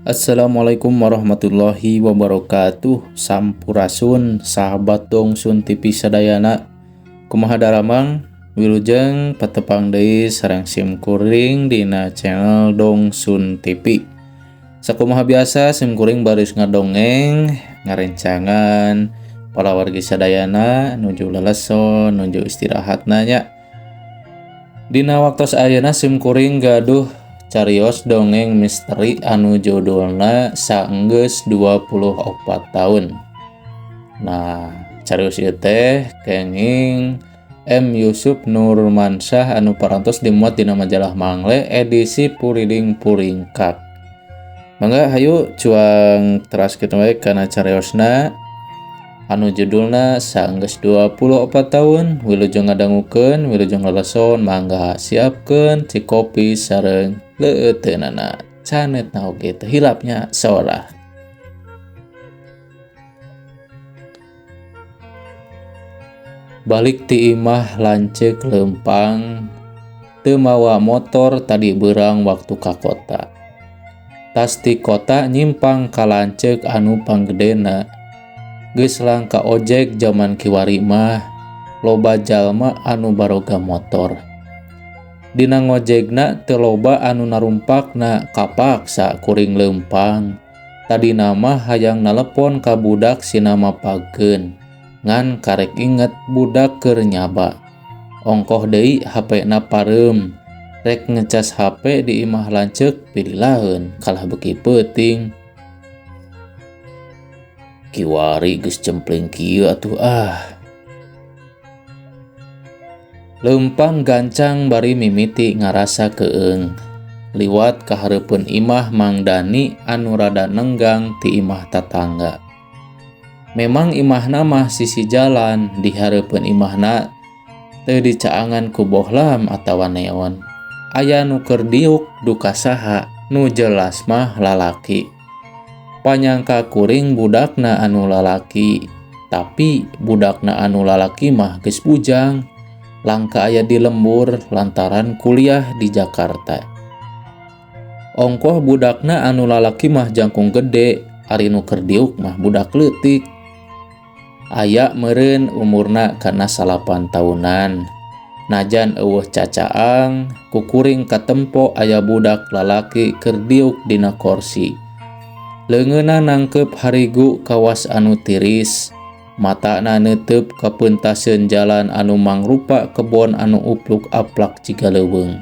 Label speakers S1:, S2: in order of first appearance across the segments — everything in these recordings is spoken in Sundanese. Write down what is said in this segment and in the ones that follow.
S1: Assalamualaikum warahmatullahi wabarakatuh. Sampurasun sahabat Dongsun TV sadayana. Kumaha daramang? Wilujeng patepang deui sareng sim kuring dina channel Dongsun TV. Sakumaha biasa sim kuring baris ngadongeng ngarencangan para wargi sadayana nuju leleson nuju istirahat nanya. Dina waktos ayeuna sim kuring gaduh carios dongeng misteri anu judulna Saenggeus 24 tahun. Nah, carios ieu teh kenging M Yusuf Nurmansyah anu parantos dimuat dina majalah Mangle edisi Puriling Puringkak. Mangga hayu cuang teraskeun wae kana cariosna anu judulna Saenggeus 24 tahun. Wilujeng ngadangukeun, wilujeng leleson, mangga siapkeun cikopi sareng leueuteunana. Canetna oge teu hilapnya sora. Balik ti imah lanceuk leumpang teu mawa motor tadi beurang waktu ka kota. Tas ti kota nyimpang ka lanceuk anu panggedena. Geus langka ojek jaman kiwari mah loba jalma anu baroga motor. Dina ngojegna teu loba anu narumpakna kapaksa kuring leumpang. Tadina mah hayang nalepon ka budak sinama pageun. Ngan karek inget budak keur nyaba. Ongkoh deui HP-na pareum. Rek ngecas HP di imah lanceuk pililaheun kalah beuki peuting. Kiwari geus cempling kieu atuh ah. Leumpang gancang bari mimiti ngarasa keung. Liwat ka hareupeun imah Mang Dani anu rada nenggang ti imah tatangga. Memang imahna mah sisi jalan, di hareupeun imahna teu dicaangan ku bohlam atawa neon. Aya nu keur diuk duka saha, nu jelas mah lalaki. Panyangka kuring budakna anu lalaki, tapi budakna anu lalaki mah geus bujang, langka aya di lembur lantaran kuliah di Jakarta. Ongkoh budakna anu lalaki mah jangkung gede, ari nu keur diuk mah budak leutik. Aya meureun umurna kana 8 tahunan. Najan eueuh cacaang, ku kuring katempo aya budak lalaki keur diuk dina korsi. Leungeunna nangkep harigu kawas anu tiris, matana neuteub ka peuntaseun jalan anu mangrupa kebon anu upluk-aplak jiga leuweung.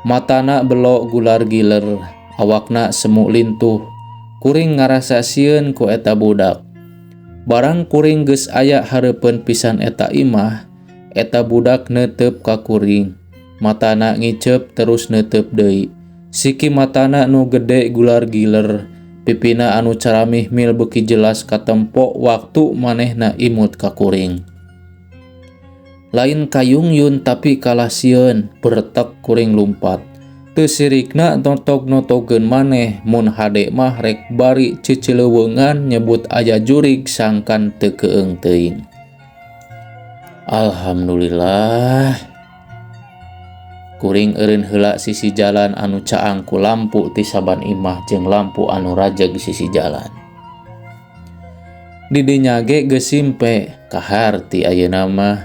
S1: Matana belo gular giler, awakna semu lintuh, kuring ngarasa sieun ku eta budak. Barang kuring geus aya hareupeun pisan eta imah, eta budak neuteub ka kuring. Matana ngiceup terus neuteub deui. Siki matana nu gede gular giler, pipina anu caramih mil beuki jelas katempo waktu manehna imut ka kuring. Lain kayungyun tapi kalah sieun, bertek kuring lumpat. Teu sirikna notog-notogeun maneh mun hade mah rek bari cicileuweungan nyebut aya jurig sangkan teu keung teuing. Alhamdulillah. Kuring eureun heula sisi jalan anu caang ku lampu ti saban imah jeung lampu anu rajeg sisi jalan. Di dinya ge geus simpe kaharti ayeuna mah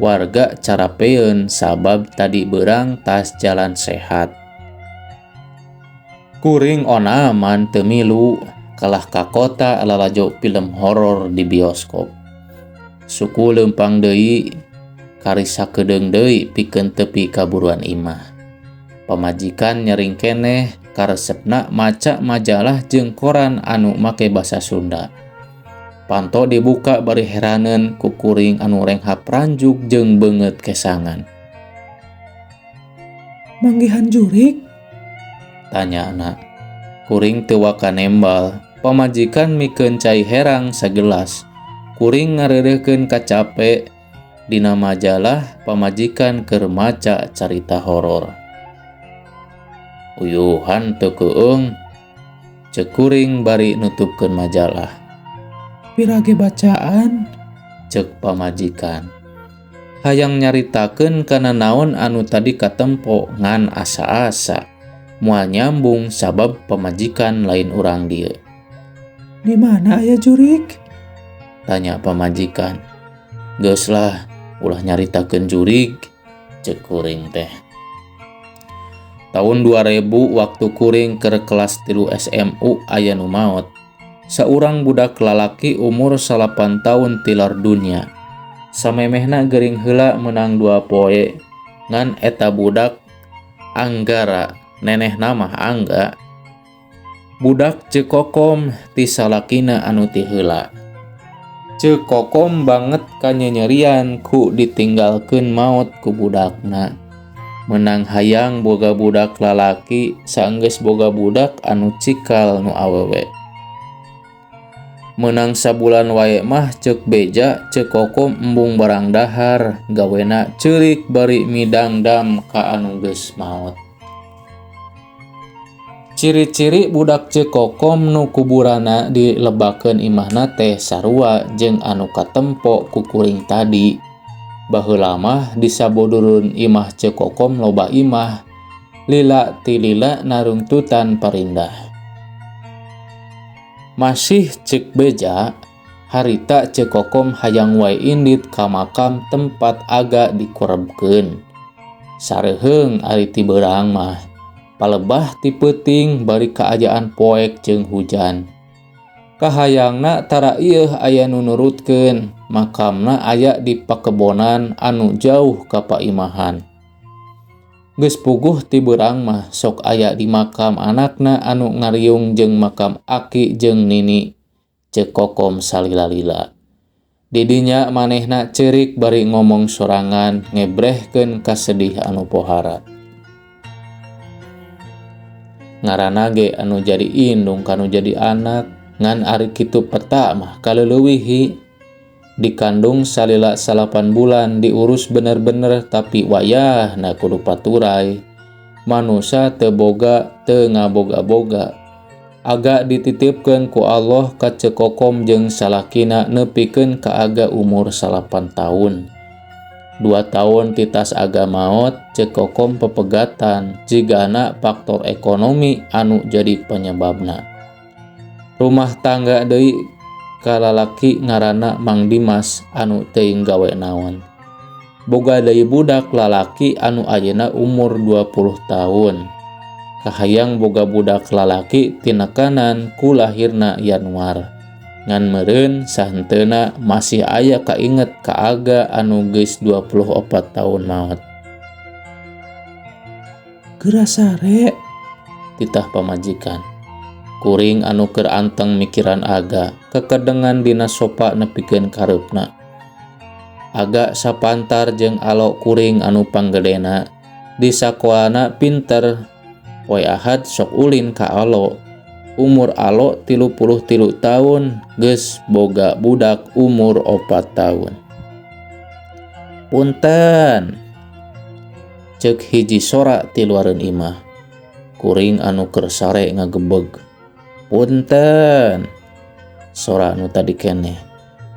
S1: warga carapeun sabab tadi beurang tas jalan sehat. Kuring onaman teu milu kalah ka kota lalajo film horor di bioskop. Suku leumpang deui karisa kedeung deui pikeun tepi kaburuan imah. Pamajikan nyering keneh karesepna maca majalah jeung koran anu make basa Sunda. Panto dibuka bari heraneun ku kuring anu renghap ranjuk jeung beungeut kesangan.
S2: Manggihan jurik?
S1: Tanyana. Kuring teu waka nembal. Pamajikan mikeun cai herang sagelas. Kuring ngareureuhkeun kacape. Dina majalah pamajikan keur maca carita horor. Uyuhan teu keung, ceuk kuring bari nutupkeun majalah.
S2: Pirage bacaan?
S1: Ceuk pamajikan. Hayang nyaritakeun kana naon anu tadi katempo ngan asa-asa. Moal nyambung sabab pamajikan lain urang dieu.
S2: Di mana aya jurig?
S1: Tanya pamajikan. Geus lah, ulah nyaritakeun jurig, ceuk kuring teh. Tahun 2000 waktu kuring keur kelas 3 SMU aya nu maot. Saurang budak lalaki umur 9 tahun tilar dunya. Samemehna gering heula meunang 2 poe, ngan eta budak Anggara, nenehna mah Angga. Budak Ceu Kokom ti salakina anu ti heula. Ceu Kokom banget kanyenyerian ku ditinggalkeun maot ku budakna. Menang hayang boga budak lalaki, saenggeus boga budak anu cikal nu awewe. Menang sabulan wae mah ceuk beja Ceu Kokom embung barang dahar, gawena ceurik bari midangdam ka anu geus maot. Ciri-ciri budak Ceu Kokom nu kuburanna dilebakeun imahna teh sarua jeung anu katempo ku kuring tadi. Baheula mah disabodurun imah Ceu Kokom loba imah, lila ti lila narungtutan parindah. Masih ceuk beja, harita Ceu Kokom hayang wae indit ka makam tempat aga dikurebkeun. Sareuheung ari ti beurang mah. Palebah ti peuting bari kaayaan poek jeung hujan. Kahayangna tara ieuh aya nu nurutkeun, makamna aya di pakebonan anu jauh ka paimahan. Geus puguh ti beurang mah sok aya di makam anakna anu ngariung jeung makam aki jeung nini, Ceu Kokom salila-lila. Didinya manehna ceurik bari ngomong sorangan ngebrehkeun kasedih anu pohara. Ngaranna ge anu jadi indung kanu jadi anak, ngan ari kitu peta mah kaleulewihi. Dikandung salila 9 bulan diurus bener-bener tapi wayahna kudu paturai. Manusa teu boga teu ngaboga-boga. Aga dititipkeun ku Allah ka Ceu Kokom jeung salakina nepikeun ka aga umur 9 tahun. 2 tahun titas aga maot, Ceu Kokom pepegatan jigana faktor ekonomi anu jadi penyebabna. Rumah tangga deui kalalaki ngaranna Mang Dimas anu teuing gawe naon. Boga deui budak lalaki anu ayeuna umur 20 tahun. Kahayang boga budak lalaki tinekanan ku lahirna Januar. Ngan meureun sahenteuna masih aya kainget ka aga anu geus 24 tahun maot.
S2: Geura sare,
S1: titah pamajikan. Kuring anu keur anteng mikiran aga, kekedengan dina sopa nepikeun kareupna. Aga sapantar jeung alo kuring anu panggedena, di sakoana pinter. Poe Ahad sok ulin ka alo. Umur alo 33 tahun, geus boga budak umur 4 tahun. Punten, ceuk hiji sora ti luareun imah. Kuring anu keur sare ngagebeg. Punten, sora nu tadi keneh.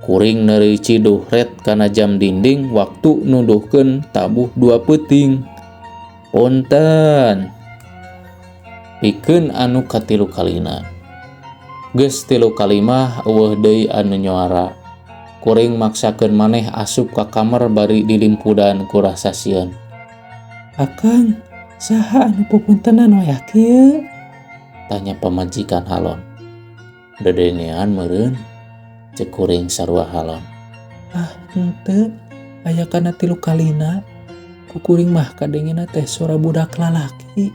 S1: Kuring neuri ciduh ret kana jam dinding waktu nuduhkeun tabuh 2 peuting. Punten, pikeun anu katilu kalina. Geus 3 kalimah eueuh deui anu nyuara. Kuring maksakeun maneh asup ka kamar bari dilimpudan ku rasa sieun.
S2: Akang, saha anu pupuntenan wayah kieu?
S1: Tanya pamajikan halon. Dedengean meureun, ceuk kuring sarua halon.
S2: Ah, henteu, aya kana 3 kalina. Ku kuring mah kadengena teh sora budak lalaki.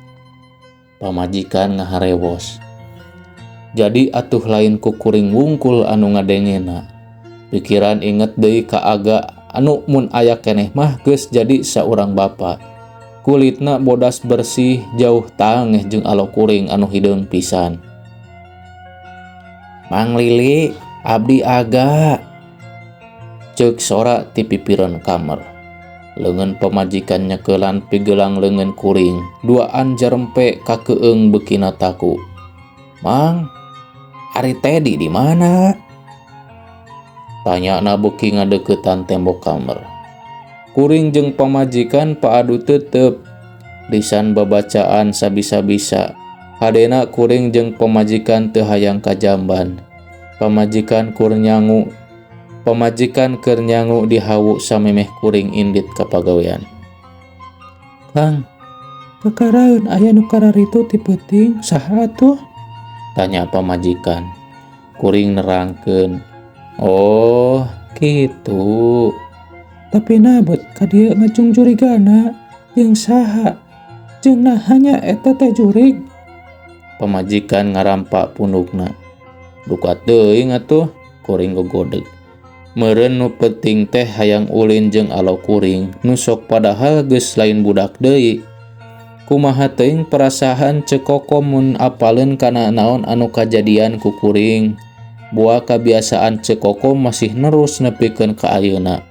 S1: Pamajikan ngaharewos. Jadi atuh lain ku kuring wungkul anu ngadengena. Pikiran inget deui ka aga anu mun aya keneh mah geus jadi saurang bapa. Kulitna bodas bersih jauh tangeh jeung alo kuring anu hideung pisan. Mang Lili, abdi aga. Ceuk sora ti pipireun kamar. Leungeun pamajikan nyekelan pigelang leungeun kuring, duaan jarempe kakeung beukina taku. Mang, ari Tedi di mana? Tanyana beuki ngadeuketan tembok kamar. Kuring jeung pamajikan paadu tetep. Lisan babacaan sabisa-bisa. Hadena kuring jeung pamajikan teu hayang ka jamban. Pamajikan kur nyangu. Pamajikan keur nyangu dihawu samemeh kuring indit ka pagawean.
S2: Kang, kakaraeun aya nu kararitu ti peuting, saha atuh?
S1: Tanya pamajikan. Kuring nerangkeun. Oh, kitu.
S2: Tapi nabet ka dieu ngacung jurigana jeung saha? Jeung naha nya eta teh jurig?
S1: Pamajikan ngarampa pundukna. Duka teuing atuh, kuring gogodeg. Meureun nu penting teh hayang ulin jeung alo kuring, nu sok padahal geus lain budak deui. Kumaha teuing perasaan Ceu Kokom mun apaleun kana naon anu kajadian ku kuring. Buah kabiasaan Ceu Kokom masih nerus nepikeun ka ayeuna.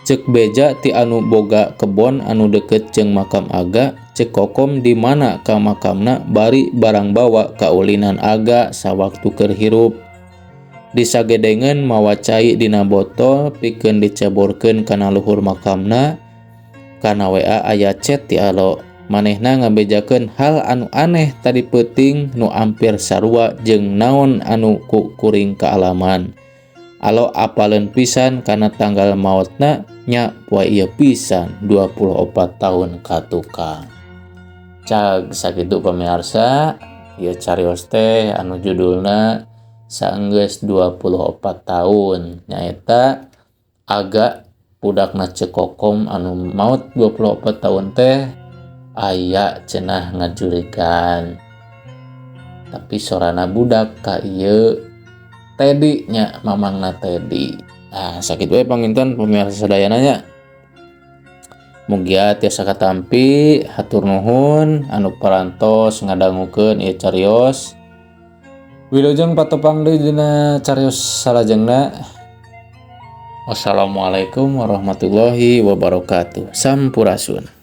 S1: Ceuk beja ti anu boga kebon anu deket jeung makam Aga, Ceu Kokom di mana ka makamna bari barang bawa kaulinan Aga sawaktu keur hirup. Disagedengeun mawa cai dina botol pikeun diceborkeun kana luhur makamna. Kana WA aya chat ti Alo. Manehna ngabejakeun hal anu aneh tadi peuting nu ampir sarua jeung naon anu ku kuring kaalaman. Alo apaleun pisan kana tanggal maotna nya poe ieu pisan 24 tahun ka tukang. Cag sakitu pamirsa, ieu carios teh anu judulna saenggeus 24 tahun nyaeta Aga budakna Ceu Kokom anu maot 24 tahun teh aya cenah ngajurigan. Tapi sorana budak ka ieu Teddy nya mamangna Teddy. Nah, sakitu we panginten pemirsa sadayana nya. Mugia tiasa katampi, hatur nuhun anu parantos ngadangukeun ieu carios. Wilujeng patepang deui dina carios salajengna. Wassalamualaikum warahmatullahi wabarakatuh. Sampurasun.